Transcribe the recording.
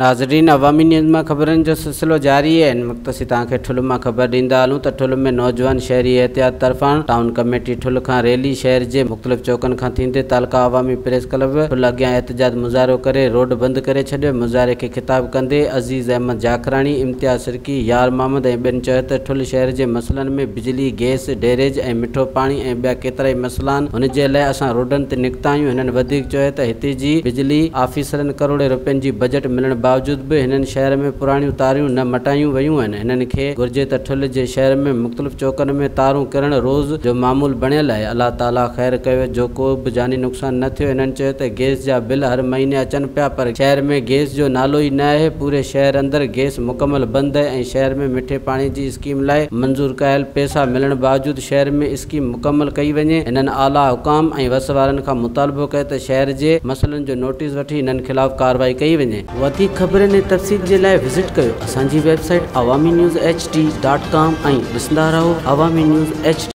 ناظرين عوامي نيوز مان خبرن جو سلسلو جاري آهي. هن وقت اسين توهان کي ٺل مان خبر ڏيندا هلون ته ٺل ۾ نوجوان شهري احتياط طرفان ٽائون ڪميٽي ٺل کان ريلي شهر جي مختلف چوڪن کان ٿيندي تعلقه عوامي پريس ڪلب ٺل اڳيان احتجاج مظاهرو ڪري روڊ بند ڪري ڇڏيو. مظاهري کي خطاب ڪندي عزيز احمد جاکراڻي، امتياز سرڪي، يار محمد ۽ ٻين چيو ته ٺل شهر جي مسئلن ۾ بجلي، گئس، ڊرينيج ۽ مٺو پاڻي ۽ ٻيا ڪيترائي مسئلا آهن ان جي لاء اسان روڊن تي نڪتا آهيون. هنن وڌيڪ چيو ته هتي جي بجلي آفيسرن ڪروڙين روپين جي بجيٽ ملڻ باوجود به هنن شهر ۾ پراڻيون تاريون نه مٽايون ويون آهن. هنن کي گهرجي ته ٺل جي شهر ۾ مختلف چوڪن ۾ تارون ڪرڻ روز جو معمول بڻيل آهي. الله تعالي خير ڪيو جو ڪو به جاني نقصان نه ٿيو. هنن چيو ته گئس جا بل هر مهيني اچن پيا پر شهر ۾ گئس جو نالو ئي نه آهي. پوري شهر اندر گئس مڪمل بند آهي ۽ شهر ۾ مٺي پاڻي جي اسڪيم لاء منظور ڪيل پئسا ملڻ باوجود شهر ۾ اسڪيم مڪمل ڪئي وڃي. هنن اعليٰ حڪام ۽ وس وارن کان مطالبو ڪيو ته شهر جي مسئلن جو نوٽيس وٺي هنن خلاف ڪارروائي ڪئي وڃي. وڌيڪ خبرن ۽ تفصيل جي لاء وزٽ ڪيو اسان جي website Awami news H D dot com ۽ ڏسندا رهو عوامي نيوز ايڇ ڊي.